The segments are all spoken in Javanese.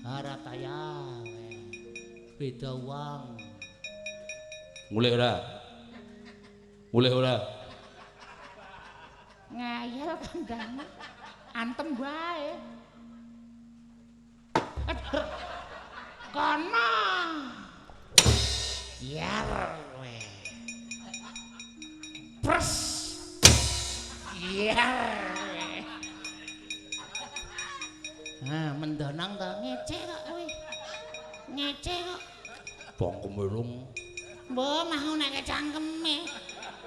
Ora kaya. Beda wong. Mulih ora? Mulih ora? Ngayal kandhane. Antem wae. Kono. Yar kowe. Pres. Yar. Ah, mendonong to ngece kok kowe. Ngece kok. Bangkeme rung. Mbah mau nek cangkeme.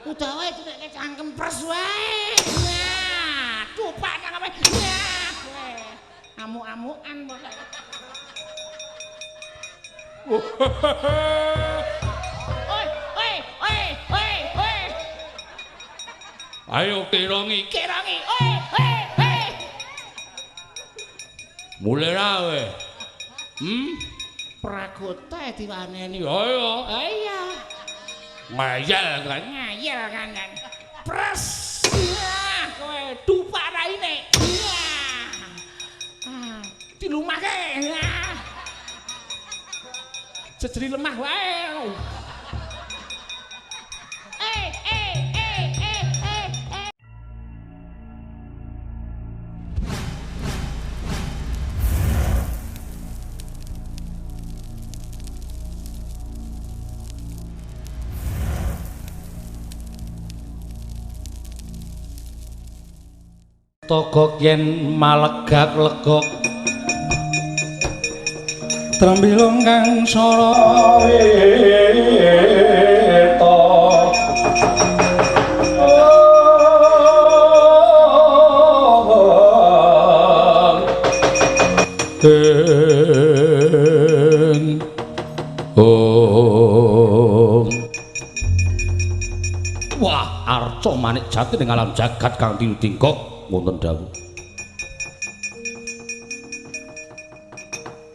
Utawa itu nek cangkem pres wae. Nah, tupak cangkeme. Nah, kowe. Amuk-amukan pokoke. Oi, oi, oi, oi, oi. Ayo kirongi, kirongi. Oi, oi, oi. Mulih ra kowe. Pragota diwaneni. Ayo. Iya. Ngayal kan. Ngayal kan. Pres. Nah, kowe dupak raine. Ah, dilumahke. Nah. Jejeri lemah wae. Eh. Togok yen malegak legok trembilung kang sora weta ong. Wah, arca manik jati ning alam jagat kang tinutingkok wonten dawuh.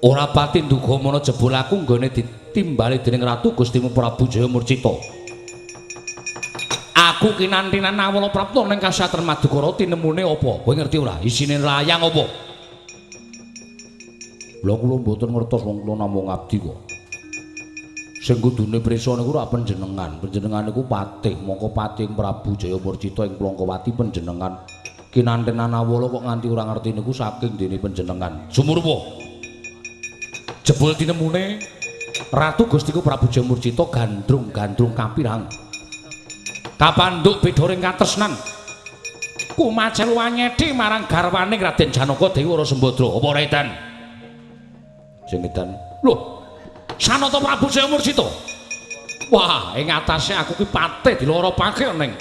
Ora pati nduga mana jebul aku nggone ditimbali dening Ratu Gustimu Prabu Jaya Murcita. Aku kinantinan awala prapta ning kasatran Madukara tinemune apa? Kowe ngerti ora? Isine layang apa? Lha kula mboten ngertos wong kula namung abdi kok. Sing kudune prisa niku ora panjenengan. Panjenengan niku patih, mongko patih Prabu Jaya Murcita ing Plangkawati panjenengan. Kinantenan awala kok nganti ora ngerti niku saking dene panjenengan. Sumurwa. Jebul tinemune Ratu Gustiku Prabu Jaya Murcita gandrung-gandrung kapirang. Kapandhuk bedhoring katresnan. Kumacel wanyedi marang garwane Raden Janaka Dewi Wara Sembadra. Apa ora edan? Sing edan. Lho, Sanata Prabu Jaya Murcita. Wah, ing atase aku ki patih diloropake ning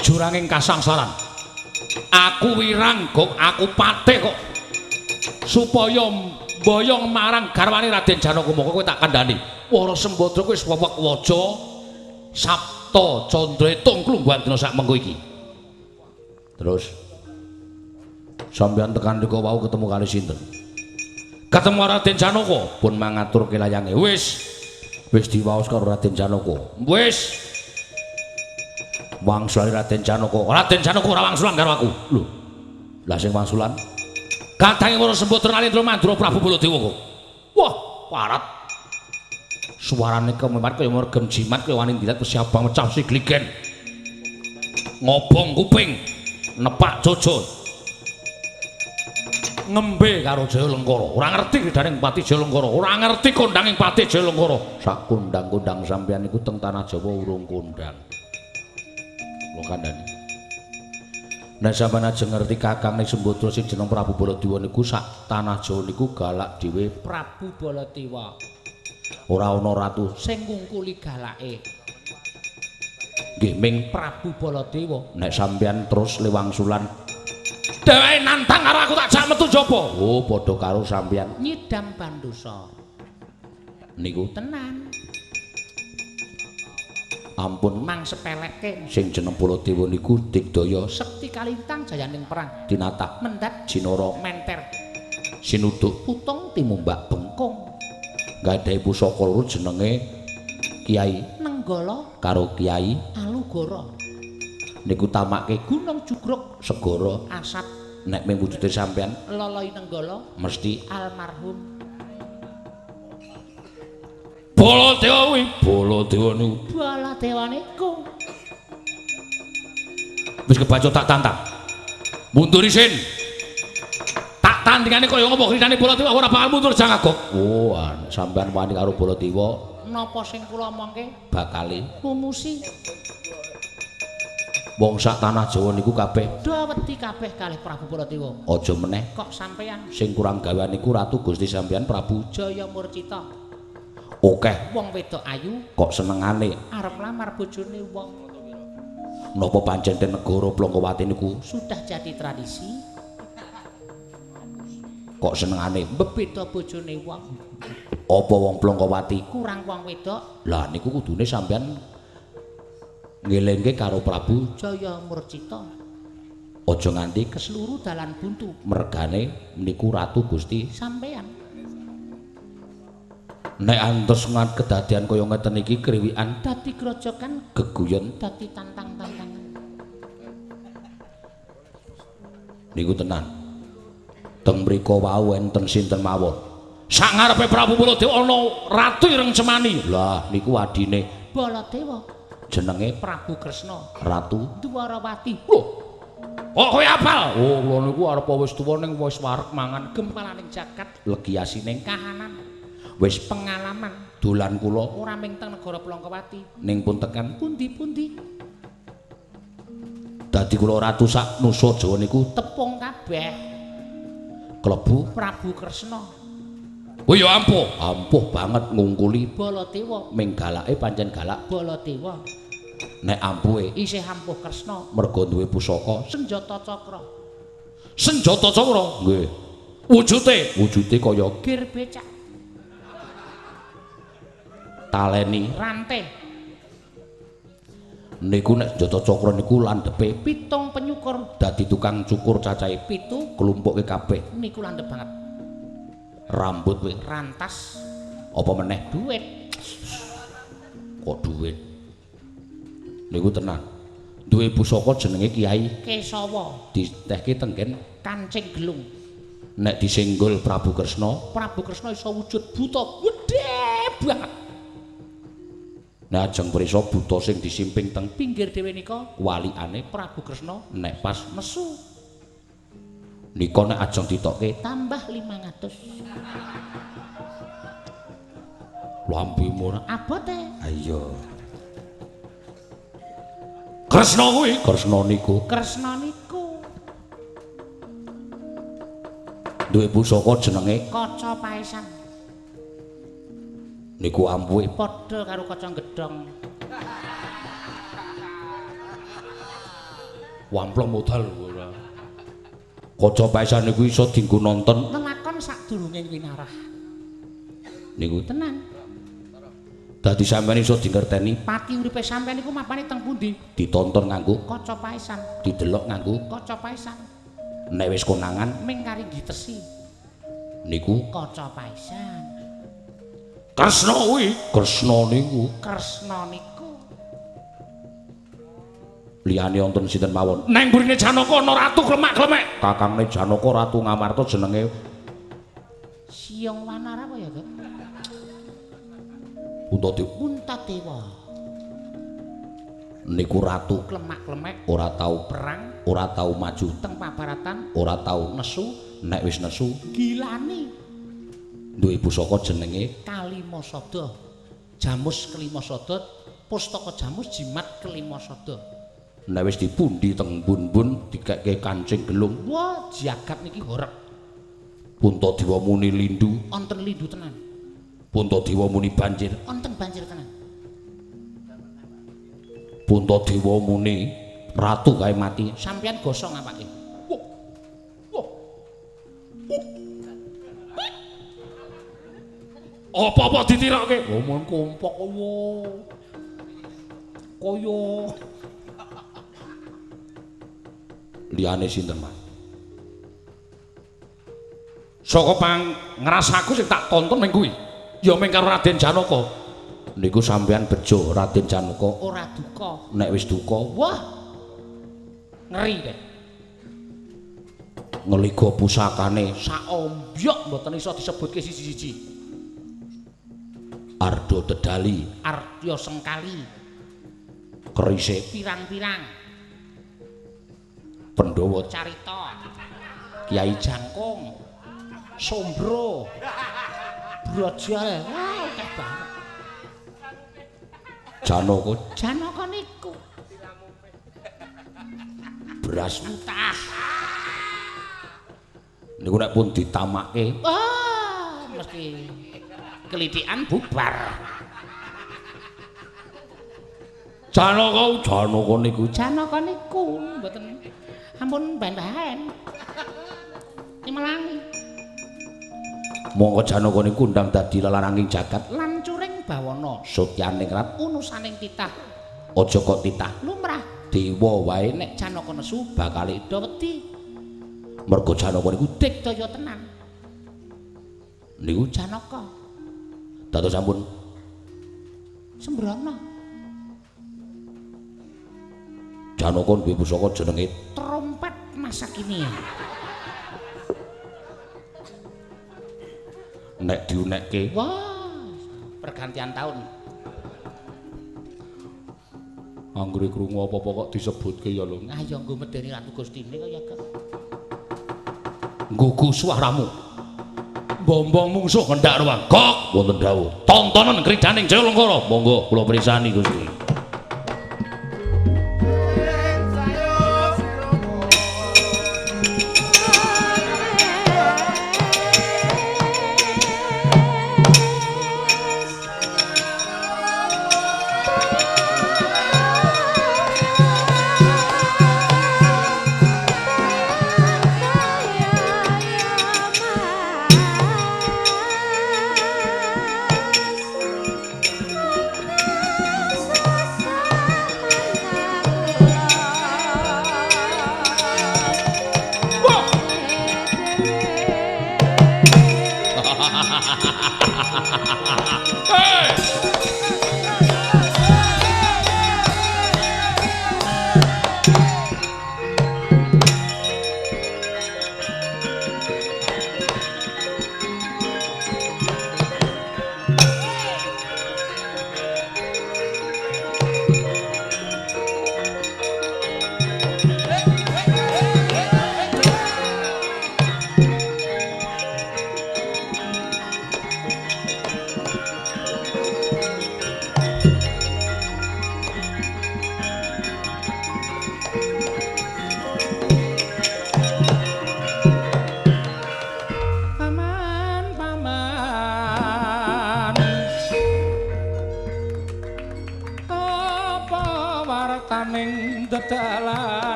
juranging kasangsaran. Aku wirang gok, aku patih kok. Supaya mboyong marang garwane Raden Janaka moko kowe tak kandhani. Wara Sembadra wis wewek waja Sabta Candra tung klungguhan dina sak mengko iki. Terus sampeyan tekan rika wau ketemu kali sinten? Ketemu Raden Janaka pun mangaturke layange. Wis wis diwaos karo Raden Janaka. Wis wangsulane Raden Janaka. Raden Janaka ora wangsulan karo aku. Lho. Lah sing wangsulan katange Wara Sembadra Nalendra Mandura Prabu Baladewa kok. Wah, parat. Suarane kemempat kaya mergem jimat kaya wani ndilat wesi abang mecah wesi gligen. Ngobong kuping, nepak jojo. Ngembe karo Jaya Lengkara. Ora ngerti kridhaning Pati Jaya Lengkara, ora ngerti kondanging Pati Jaya Lengkara. Sak kondang-kondang sampeyan niku teng tanah Jawa urung kondang. Lho kandhani. Nek sampeyan ajeng ngerti kakangne Sembadra sing jeneng Prabu Baladewa niku sak tanah Jawa niku galak dhewe Prabu Baladewa. Ora ana ratu sing ngungkuli galake. Nggih ming Prabu Baladewa. Nek sampeyan terus lewangsulan dheweke nantang karo aku tak jak metu jaba. Oh, padha karo sampeyan nyidam bandosa. Niku tenan. Ampun mang sepelekke sing jeneng Baladewa niku digdaya sekti kalintang jayaning perang tinatah mendhat jinara menter sinuduk putung timumbak bengkung gadhahi pusaka loro jenenge Kiai Nenggala karo Kiai Alugara niku tamake Gunung Jugruk segara asap Nek ming wujude sampean Loloi Nenggala mesti almarhum Baladewa kuwi. Baladewa niku. Baladewa niku. Wis kebacut tak tantang. Mundur isin. Tak tandingane kaya ngopo kritane Baladewa ora bakal mundur Jang Agok. Oh, sampean wani karo Baladewa. Napa sing kula omongke bakale mumusi. Wong sak tanah Jawa niku kabeh do wedi kabeh kalih Prabu Baladewa. Aja meneh kok sampean sing kurang gawean niku Ratu Gusti sampean Prabu Jaya Murcita. Akeh wong wedok ayu kok senengane arep lamar bojone wong. Napa pancen ten negara Plongkowati niku sudah jadi tradisi kok senengane bebeda bojone wong. Apa wong Plongkowati kurang wong wedok? Lah niku kudune sampean ngelingke karo Prabu Jaya Murcita. Aja nganti keseluruh dalan buntu mergane niku Ratu Gusti sampean. Nek antos ngat kedadian kaya ngeten iki kriwikan dadi grojokan geguyon dadi tantang-tantangan. Niku tenan. Teng mriku wau enten sinten mawon. Sak ngarepe Prabu Baladewa ana Ratu Ireng Cemani. Lah niku adine Baladewa. Jenenge Prabu Kresna. Ratu Dwarawati. Lho. Kok kowe apal? Oh, kula niku arep wis tuwa ning wis wareg mangan gempalaning jagat legi asining kahanan. Wis pengalaman dolan kula ora ming teng negara Plongkowati ning pun tekan pundi-pundi. Dadi kula ratu sak nusa Jawa niku tepung kabeh klebu Prabu Kresna. Oh ya ampuh, ampuh banget ngungkuli Baladewa. Ming galake pancen galak Baladewa. Nek ampuhe isih ampuh Kresna merga duwe pusaka senjata cakra. Senjata cakra? Nggih. Wujute? Wujute kaya gir becak. Taleni rantai. Niku nek senjata cakra niku landhepe pitung penyukur. Dadi tukang cukur cacahe 7 klumpuke kabeh. Niku landhep banget. Rambut kuwi rantas. Apa meneh duit. Kok duit? Niku tenan. Duwe pusaka jenenge Kiai Kesawa. Ditehke tenggen kancing gelung. Nek disenggol Prabu Kresna, Prabu Kresna iso wujud buta gedhe banget. Nah ajeng prisa buta sing disimping teng pinggir dhewe nika walikane Prabu Kresna nek pas nesu nika nek ajeng ditokke tambah 500. Lambemu ora abote. Ha iya. Kresna kuwi, Kresna niku. Kresna niku duwe pusaka jenenge Kaca Paesan. Niku ampuhe padha karo kaca gedhong. Wamplong modal ora. Kaca Paesan niku iso dienggo nonton lelakon sadurunge winarah. Niku tenan. Dadi sampeyan iso dingerteni pati uripe sampeyan niku mapane teng pundi? Ditonton nganggo kaca paesan, didelok nganggo kaca paesan. Nek wis konangan ming kari gitesi. Niku kaca paesan. Kresna kuwi, Kresna niku. Kresna niku. Liyane wonten sinten mawon? Neng burine Janaka ana ratu klemak-klemek. Kakangne Janaka Ratu Ngamarta jenenge Siung Wanara apa ya, Dok? Puntadewa. Puntadewa. Niku ratu klemak-klemek, ora tau perang, ora tau maju teng pabaratan, ora tau nesu, nek wis nesu gilani. Duwe pusaka jenenge Kalimasada. Jamus Kalimasada, pustaka jamus jimat Kalimasada. Nek wis dipundi teng bun-bun dikekke kancing gelung. Wah, jagat niki horeg. Puntadewa muni lindu, wonten lindu tenan. Puntadewa muni banjir, wonten banjir tenan. Puntadewa muni ratu kae mati, sampeyan gosong apake? Wah. Wah. Apa-apa ditirokke? Omong kompak kaya kaya liyane sinten Mas? Saka pang ngrasaku sing tak tonton ning kuwi ya ming karo Raden Janaka. Niku sampeyan bejo Raden Janaka ora duka. Nek wis duka, wah. Ngeri deh. Ngeliga pusakane saombyok mboten iso disebutke siji-siji. Arda Dedali, Ardya Sengkali, kerise pirang-pirang, Pandhawa carita, Kiai Jangkung, Sombro, Brojol. Wah, akeh banget. Janaka, Janaka niku beras mutah. Niku nek pun ditamake, wah, mesti kelithikan bubar. Janaka, Janaka niku, Janaka niku mboten ampun bahan-bahan. Nyemelangi. Monggo Janaka niku ndang dadi lelaranging jagat lan curing bawana, sutyaning rat unusaning titah. Aja kok titah lumrah dewa wae nek Janaka nesu bakal do wedi. Mergo Janaka niku digdaya tenan. Niku Janaka. Dados sampun sembrono. Janaka duwe pusaka jenenge trompet masa kini. Nek diunekke, wah, pergantian tahun. Anggere krungu apa-apa kok disebutke ya lho. Ah ya nggo medeni Ratu Gustine kaya kok. Nggugu suaramu. Bombong mungsuh ngendak ruang. Kok wonten dawuh. Tontonan kridaning Jaya Lengkara. Monggo kula pirsani Gusti.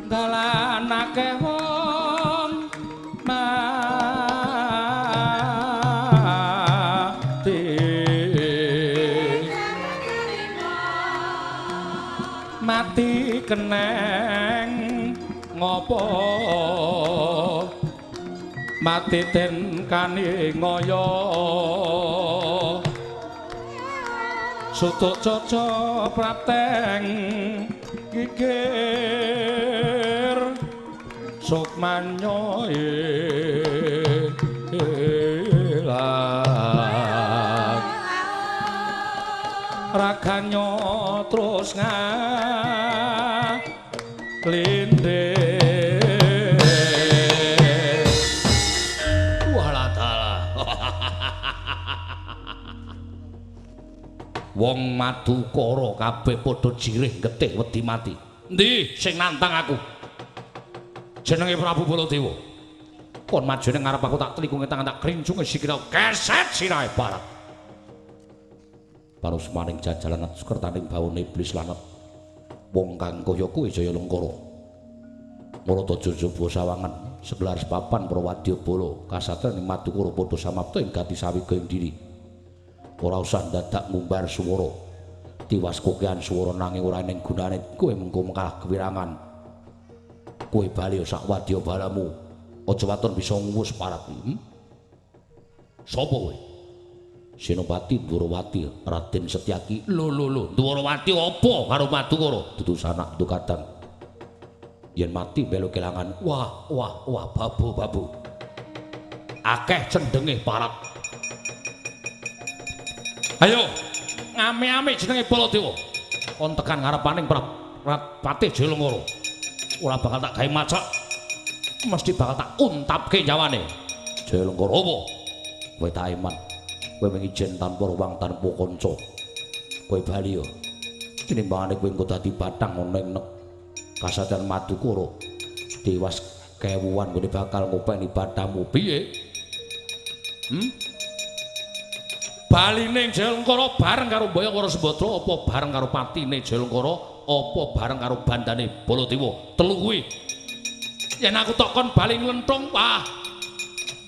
Dalan akeh wong mati, mati keneng ngopo, mati den kani ngoyo, sutuk caca prapteng gigir sukmanyo ilang raganyo terus ngalindih. Walah dalah. Wong Madukara kabeh padha jirih getih wedi mati. Endi sing nantang aku? Jenenge Prabu Baladewa. Kon majune ngarep aku tak tlikunge tangan tak krincunge sikile keset sirahe barat. Parusmaning jajalan sekertaning baune iblis lanet. Wong kang kaya kowe Jaya Lengkara. Marata jajaba sawangan segelar sepapan para wadyabala kasatriyan ing Madukara padha samapta ing gati sawiga ing diri. Ora usah dadak ngumbar swara. Tiwas kokean swara nanging ora ning gunane kowe mengko kalah kewirangan. Kowe bali sak wadyabalamu. Aja waton bisa nguwus parat. Sapa kowe? Senopati Dwarawati Raden Setyaki. Lho lho lho, Dwarawati apa karo Madukara? Dudu sanak dudu kadang. Yen mati melu kelangan. Wah, wah, wah, babu, babu. Akeh cendenge parat. Ayo, ngame-ame jenenge Baladewa. Kon tekan ngarepaning Patih Jayalengkara. Ora bakal tak gawe macak. Mesti bakal tak untapke nyawane. Jayalengkara apa? Kowe tak iman. Kowe mung ijen tanpa ruang tanpa kanca. Kowe bali yo. Tinimbangane kowe engko dadi bathang ana ing Kasatriyan Madukara. Dewas kewuan nggone bakal ngopeni bathamu. Piye? Baline Jayalengkara bareng karo Mbayang Sembadra apa bareng karo patine Jayalengkara apa bareng karo bandane Baladewa? Telu kuwi. Yen aku tok kon bali nglenthung, wah.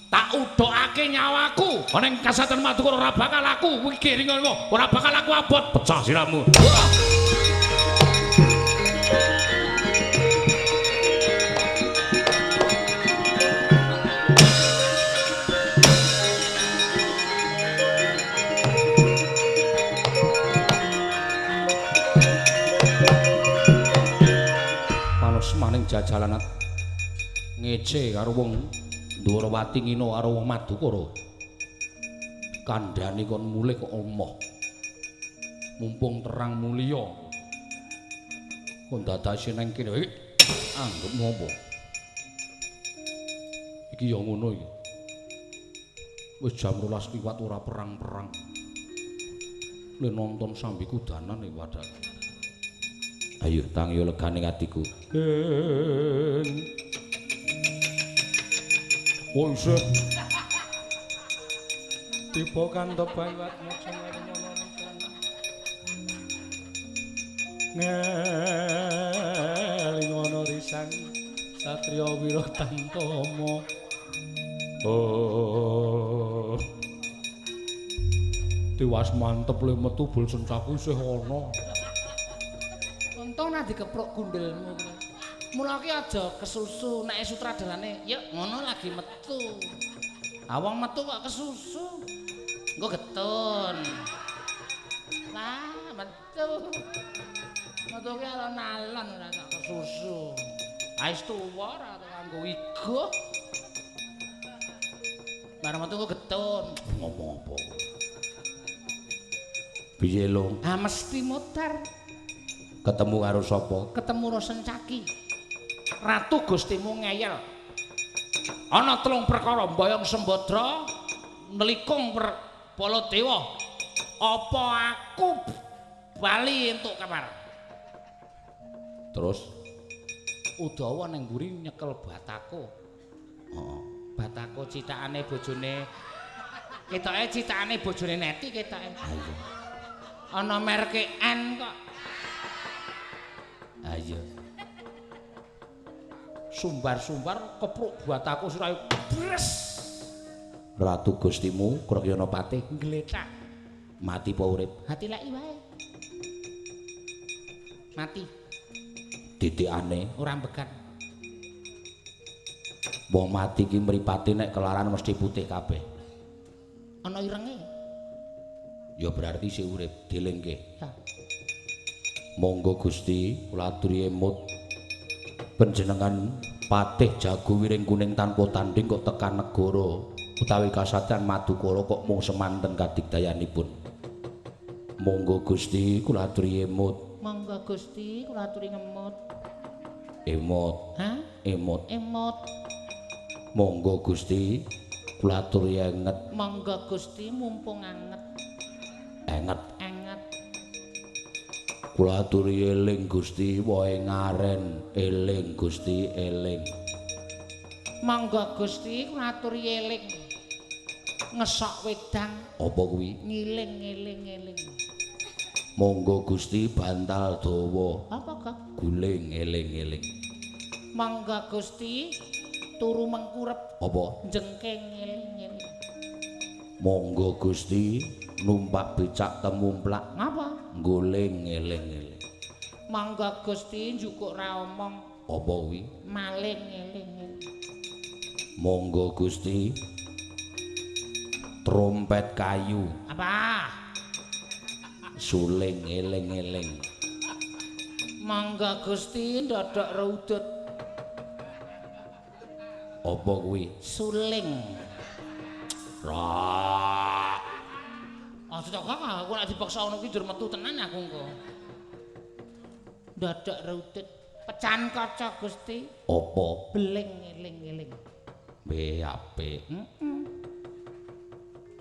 Tak udhokake nyawaku ana ing Kasatriyan Madukara ora bakal aku kuwi giring ngono, ora bakal aku abot pecah siramu. Panos maning jajalan ngece karo wong Ndhurawati ngino karo wong Madukara. Kandhane kon mulih kok omoh. Mumpung terang mulya. Kon dadase nang kene iki anggep ngopo? Iki ya ngono iki. Wis jam 12 liwat ora perang-perang. Le nonton sambi kudanan iki padahal. Ayo tangi legane atiku. Oh isih. Tiba kantep baywat maca ngelingono risan. Ngelingono risan satriya wira tantama. Oh. Tiwas mantep le metu bul sencaku isih ana. Untung ora dikepruk gundelmu kuwi. Mula ki aja kesusu nek sutradarane, yuk ngono lagi metu. Ah wong metu kok kesusu. Engko getun. Lah metu. Metu ki alon-alon ora kok kesusu. Ah wis tuwa ora nganggo igo. Bareng metu kok getun. Ngomong apa? Piye lho? Ah mesti mutar. Ketemu karo sapa? Ketemu Rosencaki. Ratu Gustimu ngeyel. Ana telung perkara Mbayang Sembadra nelikung Baladewa. Apa aku bali entuk kabar? Terus Udawa ning mburi nyekel batako. Heeh. Batako citakane bojone. Ketoke citakane bojone Neti ketoke. Ayo. Ana merke N kok. Ayo. Sumbar-sumbar kepruk batako sirahe bres. Ratu Gustimu Krakyana Patih Gletak. Mati apa urip? Hati leki wae. Mati. Titikane ora mbegan. Wong mati ki mripate nek kelaran mesti putih kabeh. Ana irenge. Ya berarti sik urip, dilingke. Ya. Monggo Gusti, kula aturi emut. Panjenengan Patih Jago Wiring Kuning tanpa tanding kok tekan negara utawi Kasatriyan Madukara kok mung semanten kadigdayanipun. Monggo Gusti, kula aturi emut. Monggo Gusti, kula aturi ngemut. Emut. Hah? Emut. Emut. Monggo Gusti, kula aturi enget. Monggo Gusti, mumpung anget. Enget. Enget. Kula aturi eling Gusti, wae ngaren, eling Gusti, eling. Monggo Gusti, kula aturi eling. Ngesok wedang. Apa kuwi? Ngiling, ngiling, ngiling. Monggo Gusti, bantal dawa. Apa kok? Guling, eling, eling. Monggo Gusti, turu mengkurep. Apa? Jengking, eling, eling. Monggo Gusti, numpak becak temumplak. Ngapa? Guling, eling, eling. Monggo Gusti, njukuk ra omong. Apa kuwi? Maling, eling, eling. Monggo Gusti, trompet kayu. Apa? Suling, eling, eling. Monggo Gusti, ndodok raudut. Apa kuwi? Suling. Ra. Aja tok aku nek dipaksa ngono kuwi njur metu tenan aku engko. Dadak rutut pecahan kaca Gusti. Apa? Beling eling-eling. Be apik. Heeh.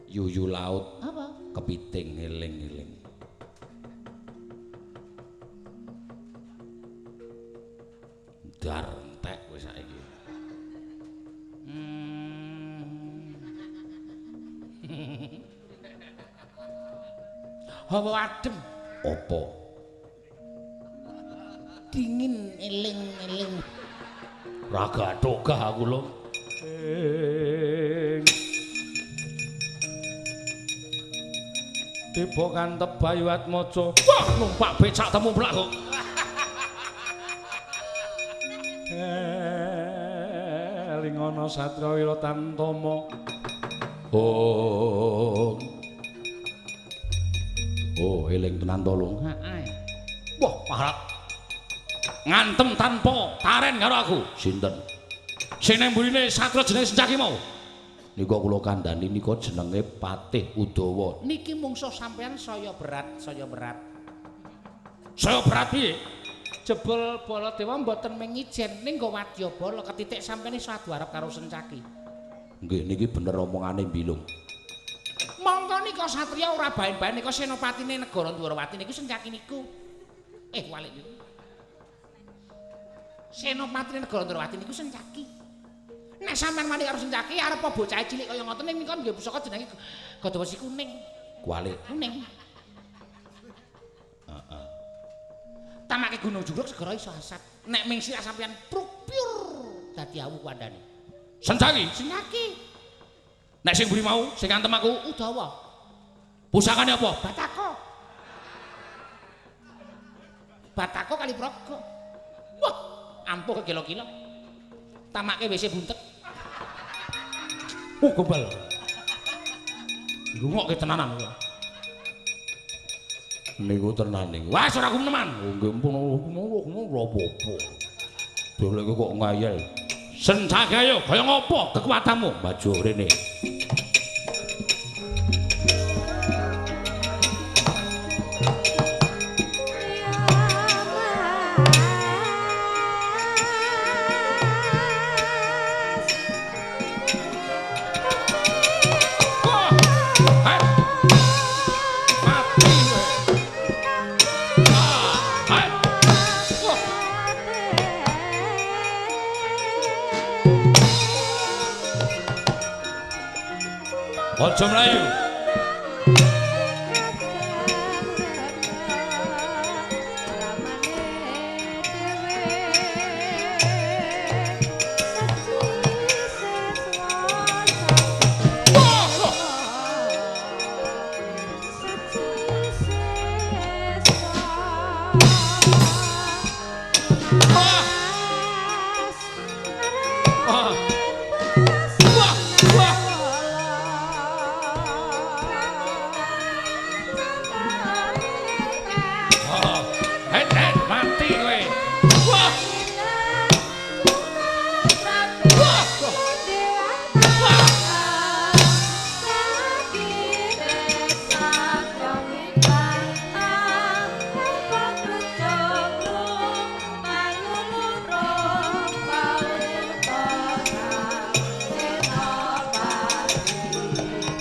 Yuyu laut. Apa? Kepiting eling-eling. Dar entek kowe saiki. Hawa adem. Apa? Dingin eling-eling. Ra gathuk gah aku lho. Tiba kantep Bayu Atmaja. Wah, numpak becak temu plak kok. Eling ana Satria Wira Tantama. Oh. Oh, eling tenan to, Lung. Heeh. Wah, parah. Ngantem tanpa taren karo aku. Sinten? Sing nang mburine satria jenenge Sencaki mau. Nika kula kandhani nika jenenge Patih Udawa. Niki mungsuh sampean saya berat, saya berat. Saya berat piye? Jebul Baladewa mboten mung ijen ning nggo wadyabala ketitik sampean iso adu arep karo Sencaki. Nggih, niki bener omongane Bilung. Mongko nika satriya ora baen-baen nika senopatine negara Ndwarawati niku Sencaki niku. Walik niku. Senopatine negara Ndwarawati niku Sencaki. Nek sampean wani karo Sencaki arep bocah cilik kaya ngoten ning nika nggih pusaka jenenge Gadawesi kuning. Kualik kuning. Heeh. Tamake Gunung Jugruk segara iso asat. Nek ming sirah sampean pruk pyur dadi awu kandhane. Sencaki, Sencaki. Nek sing mburi mau sing ngantem aku Udawa. Pusakane apa? Batako. Batako kali praga. Wah, ampuh kegelo-gelo. Tamake WC buntet. Oh, gombal. Ngrungokke tenanan kok. Niku tenan niku. Wah, ora guneman. Oh, nggih ampun ora apa-apa. Dheleke kok ngayal. Sencaki ayo, kaya ngopo kekuatanmu? Maju rene. Aja mlayu.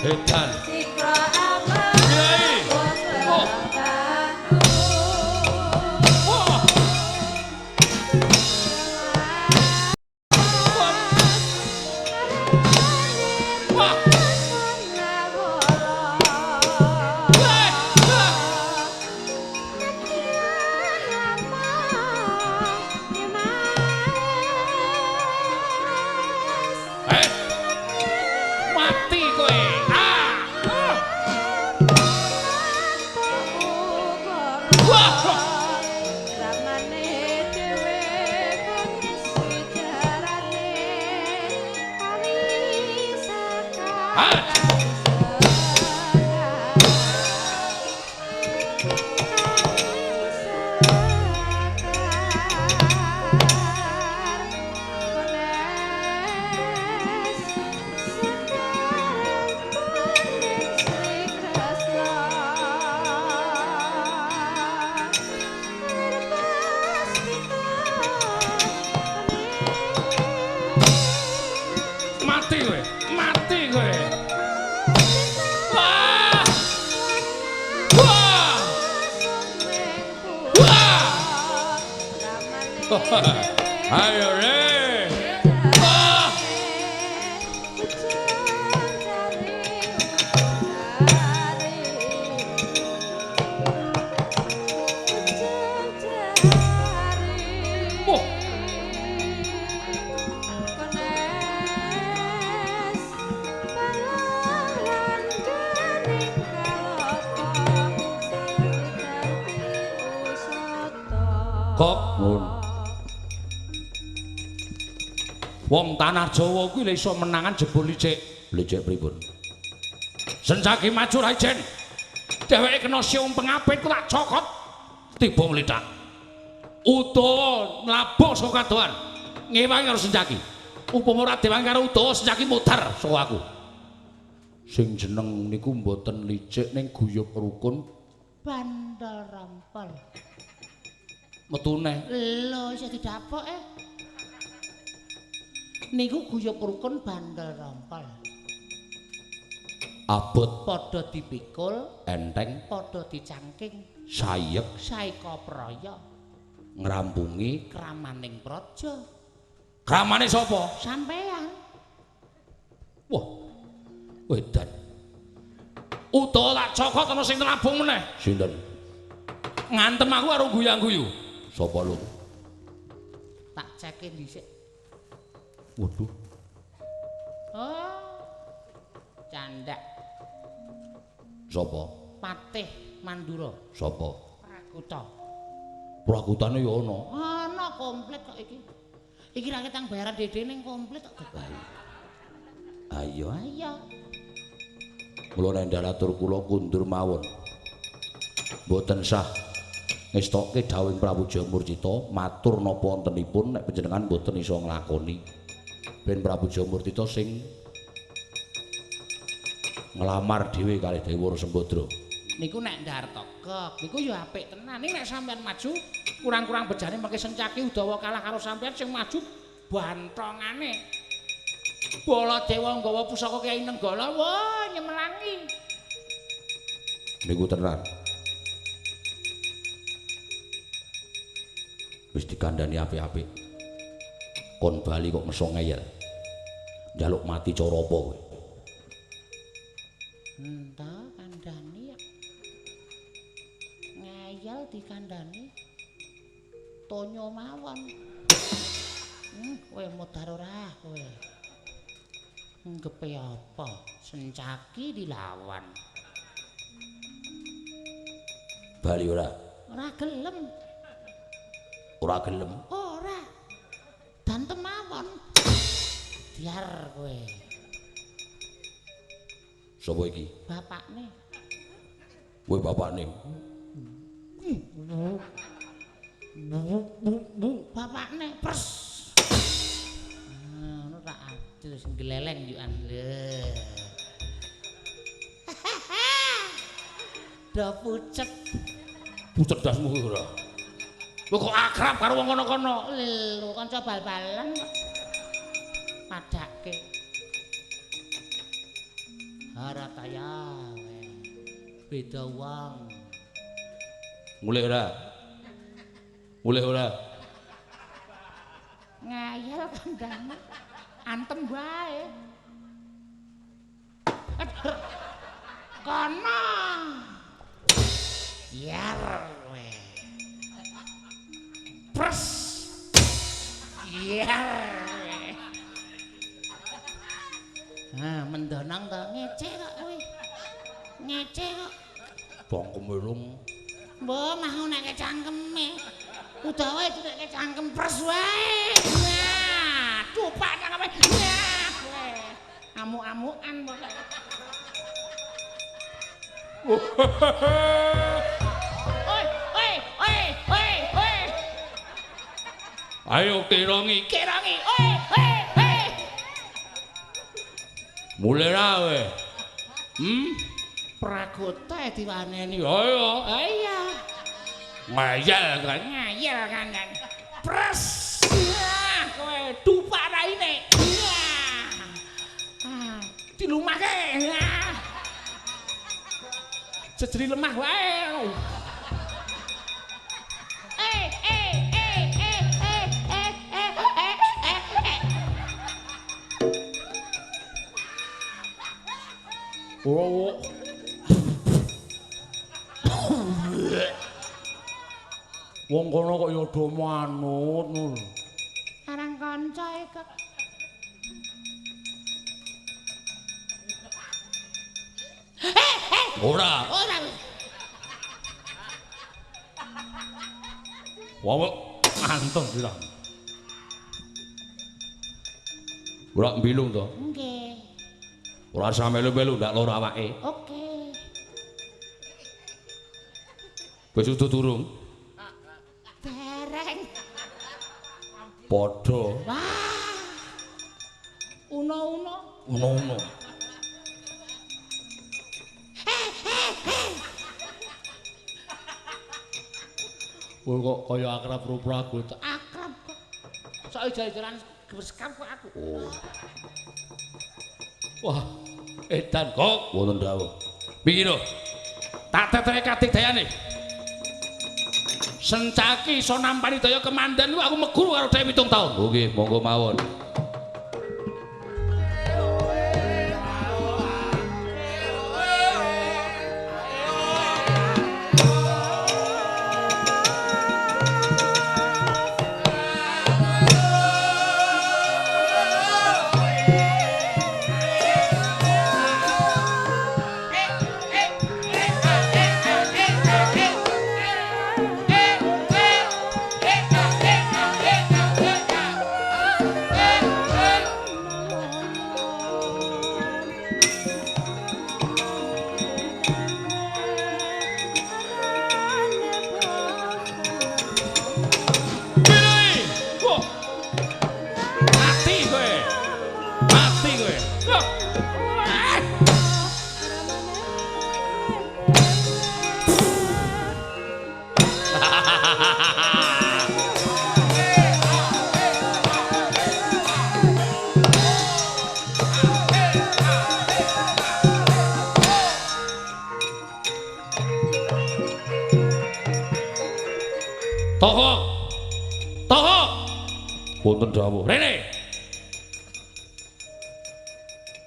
Edan. Mati kowe. Mati kowe. Wah! Wah! Wah! Ayo re. Wah! Wah. Kok nun. Wong tanah Jawa kuwi lha iso menangan jebul licik. Licik pripun? Sencaki maju ra ijen. Dheweke kena siung pengapit ku tak cokot tiba mlithak. Udawa mlabuh saka kadohan. Ngewangi karo Sencaki. Upama ora diwangi karo Udawa, Sencaki mudhar saka aku. Sing jeneng niku mboten licik ning guyub rukun bandol rompol. Metune. Lho isih didapuk eh. Niku guyub rukun bandol rompol. Abot padha dipikul, enteng padha dicangking, sayek saeka praya ngrampungi kramaning praja. Kramane sapa? Sampeyan. Wah. Wedan. Utawa tak cokot ana sing nabung meneh. Sinten? Ngantem aku karo guyang-guyu. Sapa lho? Tak ceke dhisik. Waduh. Oh. Candak. Sapa? Patih Mandura. Sapa? Prakuta. Prakutane ya ana. Ana komplit kok iki. Iki ra ketang bayaran dede ning komplit kok. Ayo. Ayo. Mula nendhal atur kula kundur mawon. Mboten sah ngestokke dawuhing Prabu Jayamurcita matur napa wontenipun nek panjenengan mboten iso nglakoni. Ben Prabu Jayamurcita sing nglamar dhewe kalih Dewa Sembadra. Niku nek ndhar togok, niku ya apik tenan. Ning nek sampean maju kurang-kurang bejane mengke Sencaki Udawa kalah karo sampean sing maju bantongane. Baladewa nggawa pusaka Kyai Nenggala, wah nyemelangi. Niku tenan. Wis dikandhani apik-apik. Kon bali kok meso ngeyel. Njaluk mati cara apa kowe? Entah kandhani ya. Ngeyel dikandhani. Tonyo mawon. Kowe modar ora kowe. Nggepe apa? Sencaki dilawan. Bali ora? Ora gelem. Ora gelem? Ora. Dantem mawon. Biar kowe. Sapa iki? Bapakne. Kowe bapakne? Bapakne pers. Ngono tak adil sing gleleng yukan lho. Do pucet. Pucet dasmu kuwi ora. Kowe kok akrab karo wong kono-kono? Lho kanca bal-balan kok. Padake. Harataya beda wong. Mulih ora? Mulih ora? Ngayal kandhane. Antem wae. Kono. Biar kowe. Pres. Biar kowe. Ah, mendonong to ngece kok kowe. Ngece kok. Bangkeme lung. Mbah mau nek cangkeme. Udawa itu nek cangkem pres wae. Nah, dupak cangkeme. Nah, kowe. Amuk-amukan pokoke. Oi, oi, oi, oi, oi. Ayo kirongi, kirongi. Oi, oi, oi. Mulih ra kowe. Pragota diwaneni. Ayo. Iya. Ngeyel kan. Ngeyel kan. Pres. Wah, kowe dupak raine. Wah. Dilumahke. Jejeri lemah wae. Eh eh eh eh eh eh eh eh eh. Ora wong kono kok ya do manut ngono. Karang kanca kok. Ora. Ora. Wong antung sira. Ora mbilung to? Nggih. Ora usah melu-melu ndak loro awake. Oke. Wis utuh durung? Dereng. Padha. Wah. Uno-uno. Uno-uno. Kowe kok kaya akrab rupragu to? Akrab kok. Sok ijo-ijolan geskap kok aku. Oh. Wah, edan kok wonten dawuh. Piye lho? Tak teteke kadigdayane. Sencaki iso nampani daya kemandan aku meguru karo dhewe 7 taun. Nggih, monggo mawon. Tohok. Tohok. Wonten dawuh. Rene.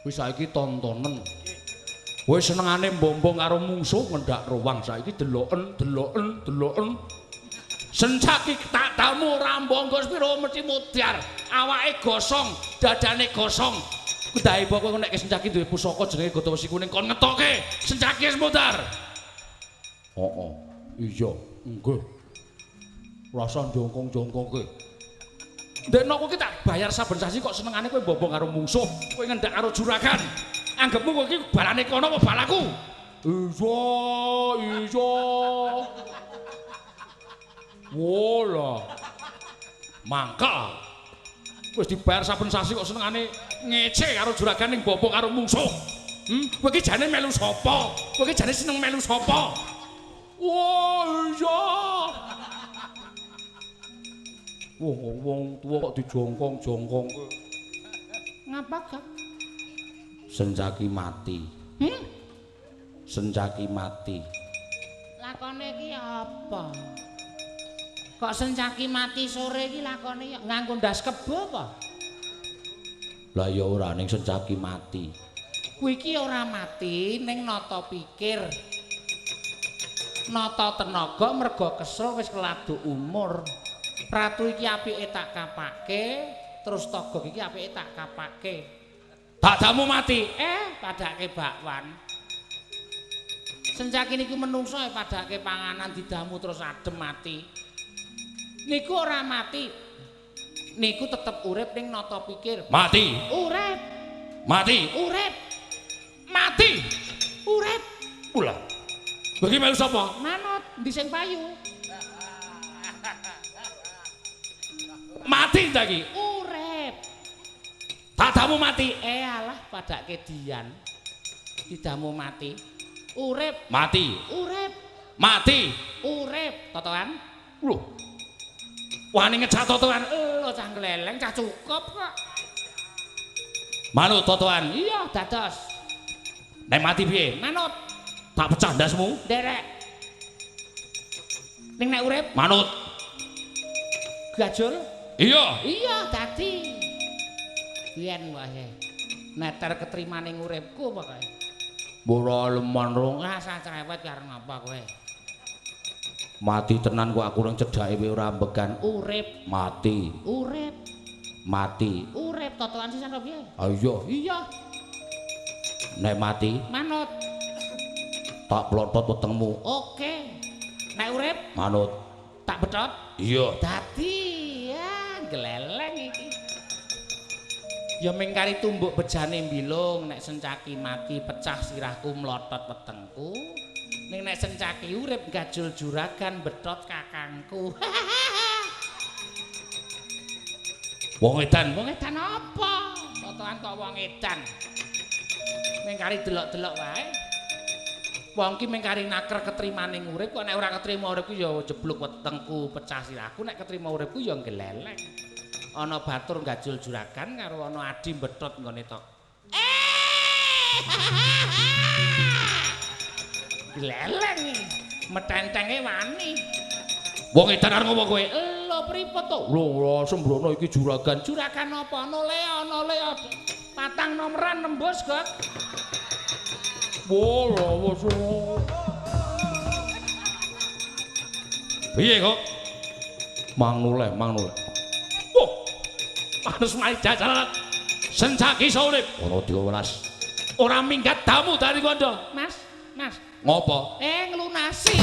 Wis saiki tontonen. Kowe senengane mbombong karo mungsuh ngendak ruwang saiki deloken, deloken, deloken. Sencaki tak tamu ora mbonggo sepiro mesti mudhar. Awake gosong, dadane gosong. Kudahe kowe nek Sencaki duwe pusaka jenenge Gata Wesi Kuning kon ngetoke. Sencaki wis mudhar. Heeh. Iya, nggih. Rasa jongkong-jongkongke. Ndekno kowe iki tak bayar saben sasi kok senengane kowe mbombong karo mungsuh, kowe ngendak karo juragan. Anggepmu kowe iki balane kono apa balaku? Iya, iya. Wolah. Mangka. Wis dibayar saben sasi kok senengane ngece karo juragan ning mbombong karo mungsuh. Kowe iki jane melu sapa? Kowe iki jane seneng melu sapa? Wah, iya. Wong wong tuwa kok dijongkong-jongkong. Ngapa gak? Sencaki mati. Sencaki mati. Lakone iki apa? Kok Sencaki mati sore iki lakone ya nganggo ndas kebo apa? Lah ya ora ning Sencaki mati. Kuwi iki ora mati ning nata pikir. Nata tenaga mergo kesel wis keladuk umur. Ratu iki apike tak kapake, terus Togok iki apike tak kapake. Bakdamu mati. Padake bakwan. Sencaki niku menungso padake panganan didamu terus adem mati. Niku ora mati. Niku tetep urip ning nata pikir. Mati. Urip. Mati. Urip. Mati. Urip. Ulah. Kowe iki melu sapa? Manut, ndi sing payu? Mati ta iki? Urip. Tadamu mati. Alah padake Dian. Didamu mati. Urip. Mati. Urip. Mati. Urip. Totoan. Lho. Wani ngejak totoan. Lho cah gleleng cah cukup kok. Manut totoan. Iya, dados. Nek mati piye? Manut. Tak pecah ndasmu. Nderek. Ning nek urip manut. Gajul. Iya. Iya, dadi. Biyen wae. Neter ketrimane uripku pokoke. Ora leman rong. Rasa cerewet karo ngapa kowe? Mati tenan kok aku nang cedhake kowe ora ambegan. Urip, mati. Urip, mati. Urip totoan sisan apa piye? Ha iya. Iya. Nek mati manut. Tak plotot wetengmu. Oke. Nek urip manut. Tak betot. Iya. Dadi ya gleleng iki. Ya ming kari tumbuk bejane mbilung, nek sencaki mati pecah sirahku mlotot wetengku. Ning nek sencaki urip gajul juragan betot kakangku. Wong edan, wong edan apa? Totoan kok wong edan. Ming kari delok-delok wae. Wong ki ming kari naker ketrimane urip kok nek ora ketrima uripku ya jeblok wetengku pecah sirahku, nek ketrima uripku ya gleleng. Ana batur gajul juragan karo ana adi betot nggone tok. Gleleng metentenge wani. Wong edan arep ngopo kowe? Lho pripun to? Lho sembrono iki juragan. Juragan apa? Nole nole patang nomeran nembus kok. Wah, piye kok? Mang noleh, mang noleh. Wah. Pantes mari jajaran. Sencaki iso urip. Ana 12. Ora minggat damu dari kondo. Mas, Mas. Ngopo? Nglunasi.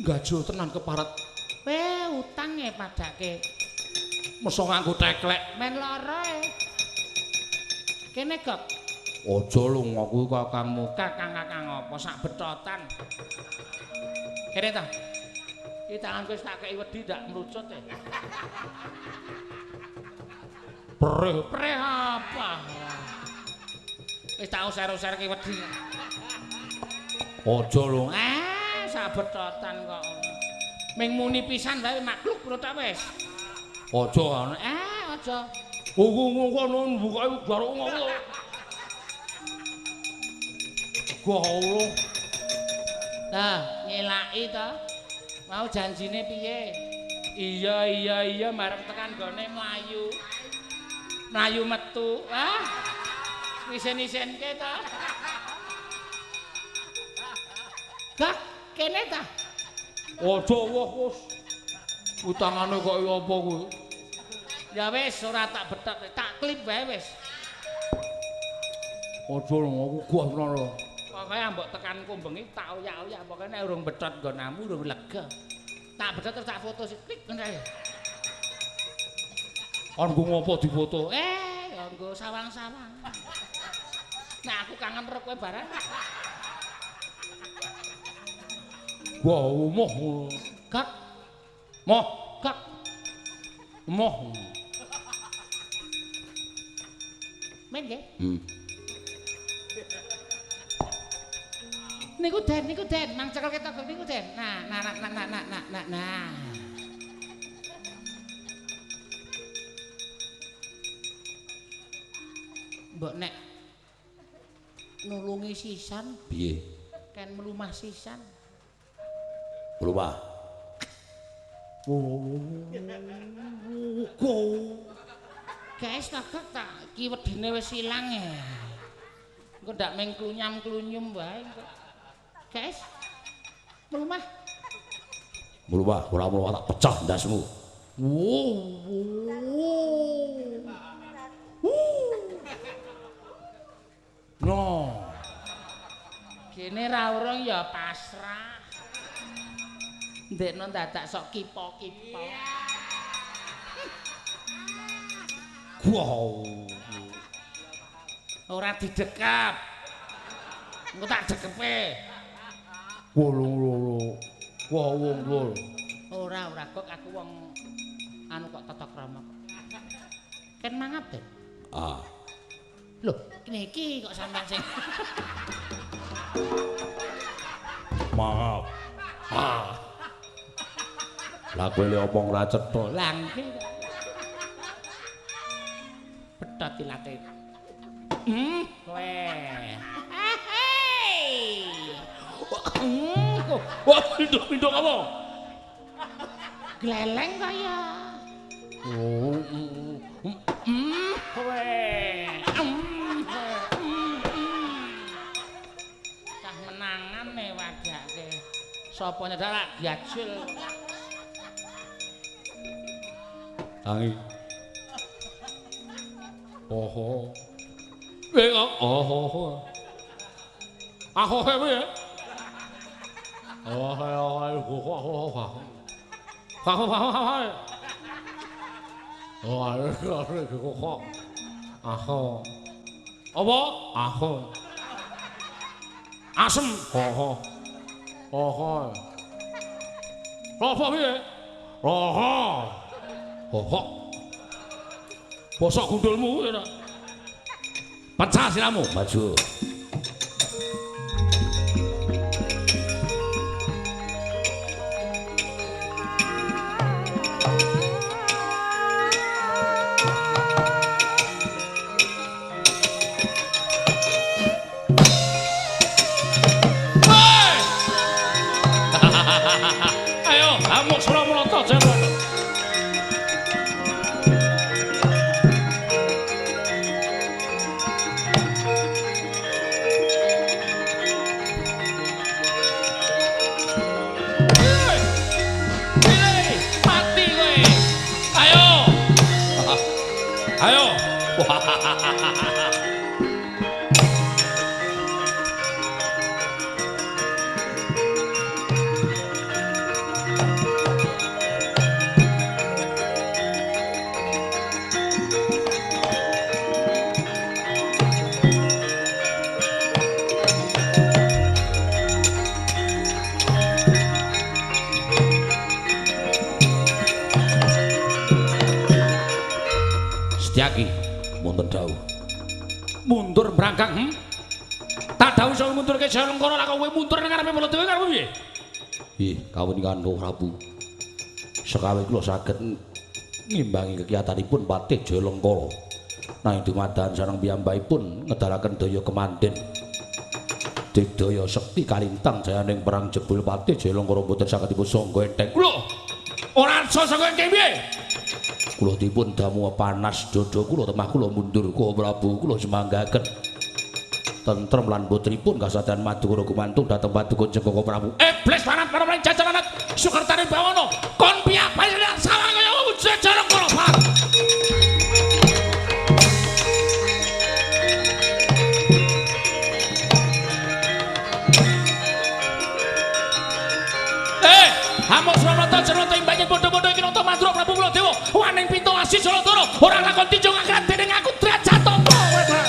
Gajul tenan keparat. Utange padake. Meso nganggo teklek. Men lara e. Kene kok. Aja lho aku kakangmu. Kakang-kakang apa sak betotan. Kene ta. Iki tanganku wis tak kei wedi ndak mrucut e. Preh, preh apa? Wis tak user-userke wedi. Aja lho. Sak betotan kok. Ming muni pisan wae makluk tak wis. Aja. Aja. Ngono bukae garuk ngono. Gawlo. Nah, nyelaki to. Mau janjine piye? Iya iya iya marep tekan gone mlayu. Mlayu metu. Wah. Isen-isenke to. Gak kene ta? Aja wah wis. Utangane kok ya apa kuwi? Ya wis ora tak betok, tak klip wae wis. Aja lho aku guah tenan lho. Pokoke ambok tekanku bengi tak oyak-oyak pokoke nek urung betot nggonamu urung lega. Tak betot terus tak foto sik klik ngono ae. Anggo ngopo difoto? Ya nggo sawang-sawang. Nek aku kangen karo kowe barang. Wah, moh. Gak. Moh, gak. Moh. Men nggih. Niku Den, mang cekel ketok niku Den. Nah, nah nah nah nah nah nah nah. Mbok nek nulungi sisan piye? Ken mlumah sisan. Mlumah. Guys, tak tak iki wedine wis ilang e. Engko ndak meng klunyam-klunyum wae engko. Guys, mlumah. Mlumah, ora mlumah tak pecah ndasmu. No. Kene ra urung ya pasrah. Ndekno dadak sok kipo-kipo. Wow. Ora didekap. Engko tak dekepe. Wolong-loro. Wah wong loro. Ora ora kok aku wong anu kok tata krama kok. Ken mangap, Den? Ah. Lho, niki kok sampean sing mangap. Ah. Lah kowe le omong ra cetha. Langke. Pedhot ilate. Kowe. Wah, pindho-pindho apa? Gleleng kaya. Kowe. Cah menangan ne wajake. Sapa nyedak gajul. Tangi. Oho. Oho. Aku piye? Oh, apa? Aku. Asem. Oho. Oho. Apa piye? Oho. Oho. Bosok gundulmu ya. Pecah siramu, maju. Ayo, amuk Suramrata jalan. Mati kowe. Ayo. Ayo. Setyaki wonten dawuh. Mundur brangkang, Tak dawuh iso mundurke Jayalengkara lha kowe mundur nang ngarepe Baladewa karepmu piye? Ih, kawunikan Prabu. Sekawe kula saged ngimbangi kekiyatanipun Patih Jayalengkara. Nanging dumadakan sareng piyambakipun ngedalaken daya kemanten. Digdaya sekti kalintang jayaning perang jebul Patih Jayalengkara boten saged dipun sangga enteng. Lho, ora iso sangga enteng piye? Kula dipun damu panas dodo kula temah kula mundur kula Prabu kula semanggaken tentrem lan putripun kasadan Madukara gumantung dhateng Paduka Jengkaka Prabu. Iblis lanat para jajaran Sukertane Bawana kon piyambak sawang kaya Jayalengkara Pak. Amok Suramrata Jayalengkara imbanyen padha-padha iki nata Mandura Prabu Baladewa waning pintu asih Jaladara ora lakon tinjung akhirat dening aku derajat apa kowe Pak.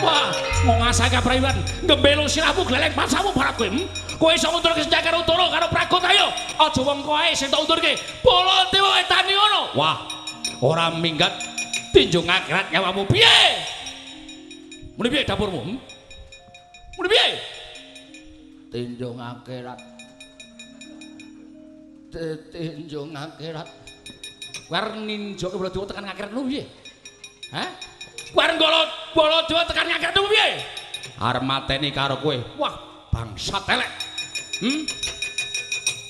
Wah, ngasake kaprayuan ngembelo sirahmu gleleng pasamu barat kowe. Kowe iso ngundurke senjata karo Utara karo Pragot ayo. Aja wong kowe sing tak undurke. Baladewa etani ngono. Wah, ora minggat tinjung akhirat nyawamu piye? Muni piye dapurmu? Muni piye? Tinjung akhirat. Tinjung akhirat. Kowe arep ninjoke Baladewa tekan akhirat lu piye? Hah? Kowe arep Baladewa tekan akhirat lu piye? Arep mateni karo kowe. Wah, bangsat elek.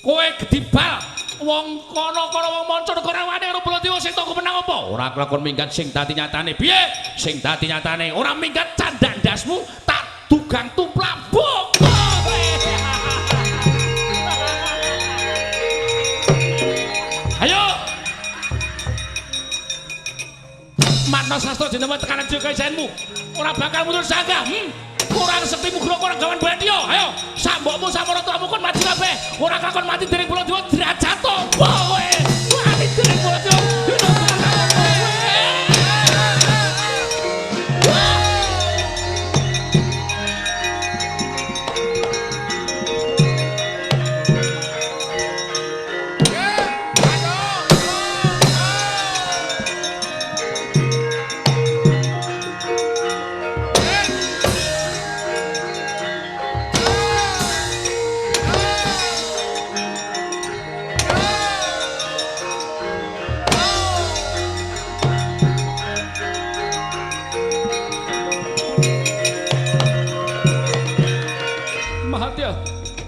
Kowe gedibal wong kono-kono wong manca negara wani karo Baladewa sing tak menang apa? Ora kelakon minggat sing dadi nyatane. Piye? Sing dadi nyatane ora minggat candak ndasmu tak dugang tuplak boko. Ayo. Matno sastra jeneng tekanan jiwa kaisanmu. Ora bakal mundur sanggah. Kurang sektimu gro kurang gawan bandya. Ayo, sambokmu samaratuamu kon maju kabeh. Ora kakon mati dening Baladewa derajat apa kowe? Mati dening Baladewa.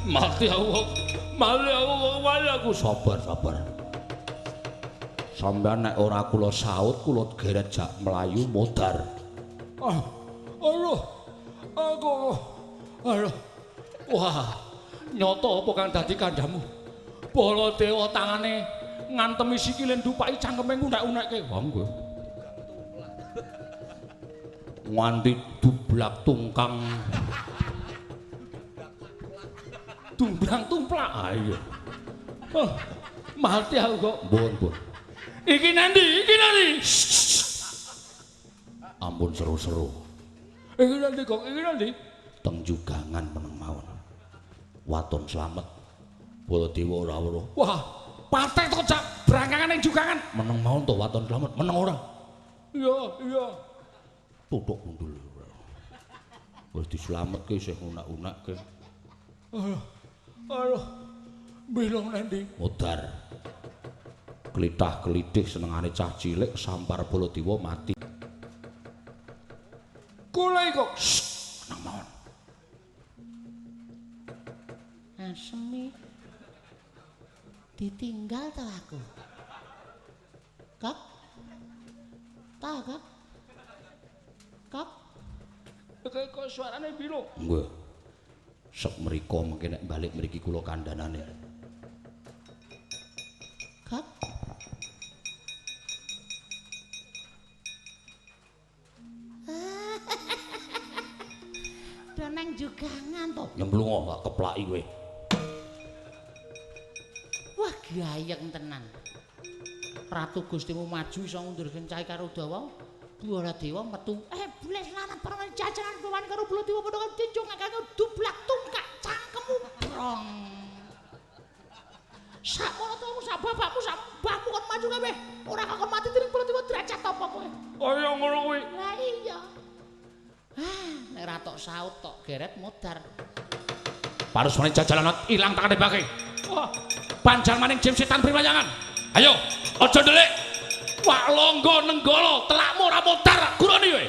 Mati aku. Mati aku, mati aku. Sabar, sabar. Sampeyan nek ora kula saut, kula geret jak mlayu modar. Ah, aduh. Aku. Aduh. Wah, nyoto apa kang dadi kandhamu? Baladewa tangane ngantemi sikile ndupaki cangkeme ngunek-unekke. Wah, nggih. Nganti dublak tungkang. Dumblang tumplak. Ah iya. Oh, mati aku kok. Mbun, mbun. Iki nanti, iki nanti. Ampun seru-seru. Iki nanti kok, iki nanti. Teng jugangan meneng mawon. Waton slamet. Baladewa ora weruh. Wah, patek to jak brangkangan ning jugangan. Meneng mawon to waton slamet, meneng ora? Iya, iya. Tutuk gundul. Wis dislametke isih unak-unakke. Aduh. Aduh. Bilung nanti. Modar. Klithah-klithih senengane cah cilik sampar Baladewa mati. Kula kok. Meneng mawon. Asemi. Ditinggal to aku. Kok? Ta, Kok? Kok? Kok suarane bilung? Nggih. Sek mriko mengke nek balik mriki kula kandhanane. Kok? Do nang jugangan to. Nyemplung gak keplaki kowe. Wah, gayeng tenan. Ratu Gustimu maju iso ngundur gencahe karo Udawa. Baladewa metu. Bles lanang permen jajanan bawan karo Baladewa padha dincung kanggo dublak tungkak cangkemmu brong. Sakmono tuamu sak bapakmu sak mbahmu kon maju kabeh. Ora kakon mati dening Baladewa derajat apa kowe? Kaya ngono kuwi. Lah iya. Ah, nek ra tok saut tok geret modar. Parusmane jajalan ilang tangane bake. Wah, panjang maning jim setan primayangan. Ayo, aja ndelik. Wak longgo nenggala, telakmu ora modar, guroni kowe.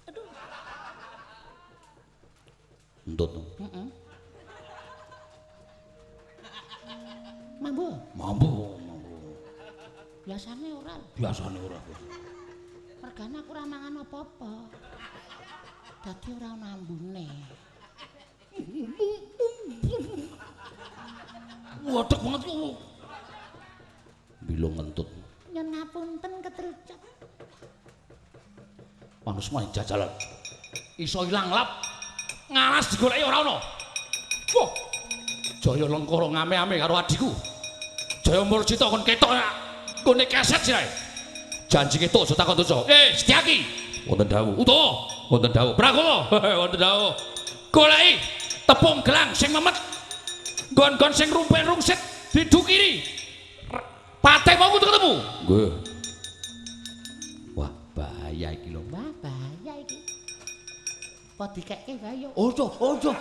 Aduh. Entut. Heeh. Mambu. Mambu, mambu. Biasane ora. Biasane ora. Mergane aku ora mangan apa-apa. Dadi ora ana ambune. Wadek banget kok. Bilung ngentut. Nyun ngapunten ketrucep. Panus main jajalan. Iso ilang lap. Ngalas digoleki ora ana. Wah. Jaya Lengkara ngame-ame karo adhiku. Jaya Murcita kon ketok nggone keset sirahe. Janji ketok aja takon dosa. Setyaki. Wonten dawuh. Utawa wonten dawuh. Prakala. Wonten dawuh. Goleki tepung gelang sing memet. Nggon-nggon sing rumpel rungsit didukiri. Patih mau kudu ketemu. Nggih. Wah, bahaya iki lho. Wah, bahaya iki. Apa dikekke wae yo. Ojo, ojo.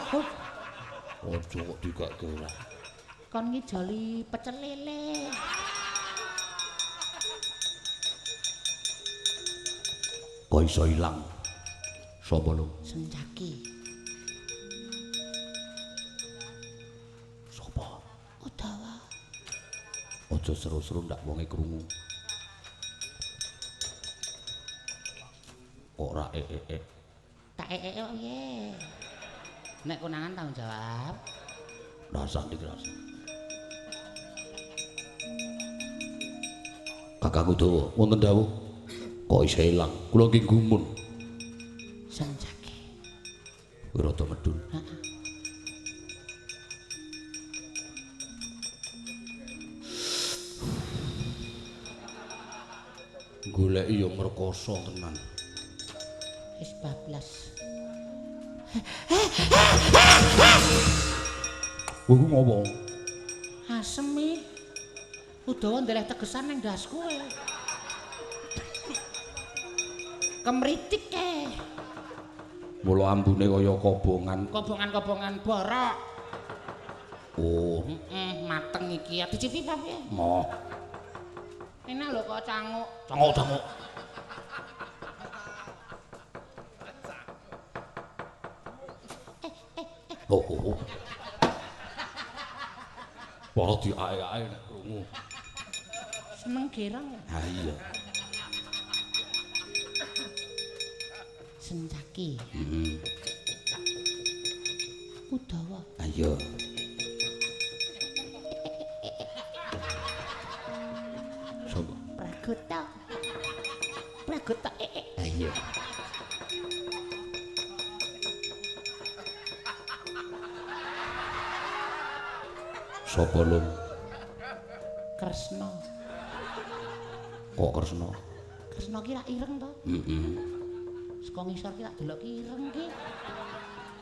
Ojo kok dikekke ora. Kon ngijoli pecel lele. Kok iso ilang? Sapa lho? Sencaki. Sapa? Udawa. Aja seru-seru ndak wonge krungu. Kok ora e-e-e. Tak e-e kok piye? Nek konangan tanggung jawab. Rasah ndik rasah. Kakangku Dawa, wonten dawuh. Kok iso ilang? Kula nggih gumun. Sencaki. Kuwi rada medun. Heeh. Goleki ya ngrekoso tenan. Wis bablas. Kowe ku ngopo? Asem iki. Udawa ndeleh tegesan ning ndasku e. Kemritik e. Mula ambune kaya kobongan. Kobongan-kobongan borok. Oh, Heeh, mateng iki. Dicipi apa piye? moh. Enak lho kok canguk. Canguk-canguk. Oh, oh, oh. Wah, diae-ae nek krungu. Seneng gerang ya. Ha iya. Sencaki. Heeh. Udawa. Ayo. Sopo? Pragota. Pragota. Ayo. Sopo lho? Kresna. Kok Kresna? Kresna ki rak ireng to? Heeh. Saka ngisor ki tak delok ki ireng ki.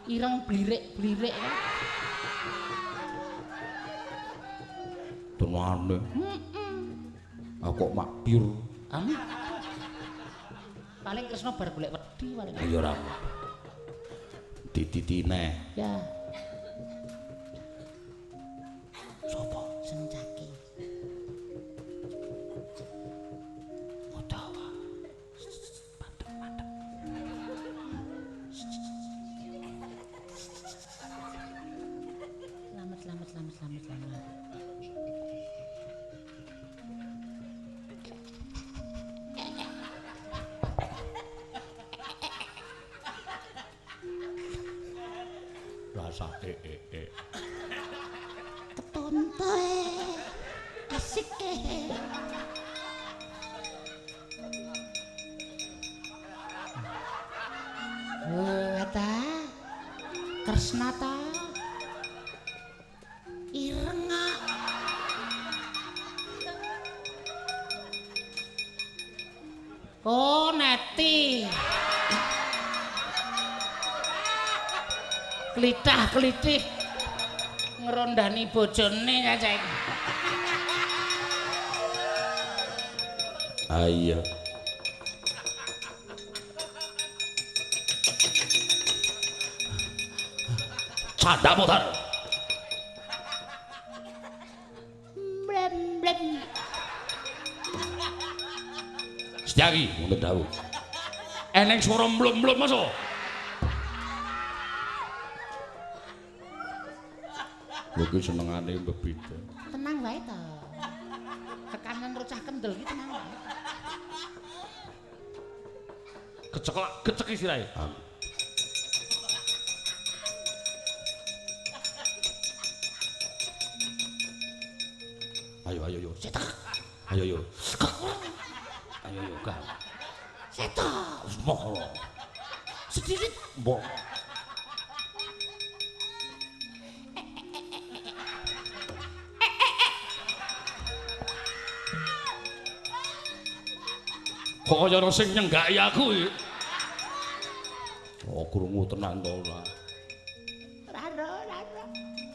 Ireng blirik-blirik. Tenane. Heeh. Aku kok makbir. Ah. Paling Kresna bar golek wedi paling. Ayo ora. Dititine. Ya. Sopo? Sencaki. Udawa. Padek padek. Selamat selamat selamat selamat selamat. Rasa e. Ketonto asik e. Oh, ta. Kresna ta. Ireng kok. Oh, neti. Klithah-klithih ngrondani bojone cacah iki. Ah iya. Canda mutar. Blem blem. Setyaki wonten dawuh. Eneng swara mlum-mlum masa? Lho iki senengane bebeda. Tenang wae to. Kekanan rocah kendel iki tenang wae. Keceklak keceki sirahe. Ayo ayo yo. Cetak. Ayo yo. Ayo yo gak. Cetak. Moh. Sedikit. Mbok. Kok kaya ana sing nyenggaki aku iki. Oh, krungu tenan to ora. Ora ora ora.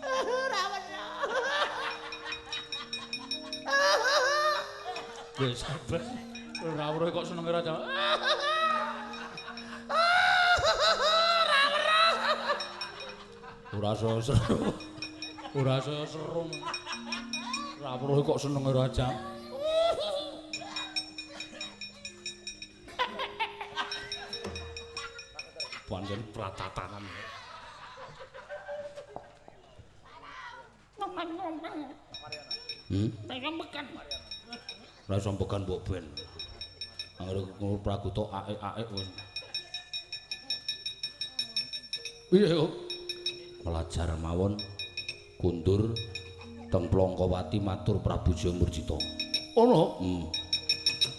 Ora ora. Wis sabar. Ora ora kok senenge raja. Ora ora. Ora saya seru. Ora saya seru. Ora ora kok senenge raja. Pancen pratatanan. Sambekan. Ora sambekan mbok ben. Angger Pragota aek-aek wis. Piye kok? Pelajar mawon kundur teng Plongkowati matur Prabu Jayamurjita. Ono.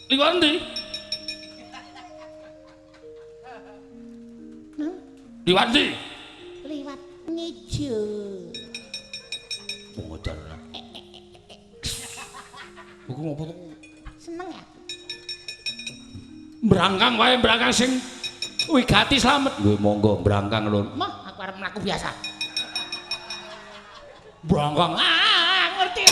Liwat ndi? Liwat ndi? Liwat ngejo. Wong ajar. Iku ngopo to? Seneng ya. Brangkang wae brangkang sing wigati slamet. Nggih monggo brangkang lho. Moh, aku arep mlaku biasa. Brangkang. Ah, ngerti.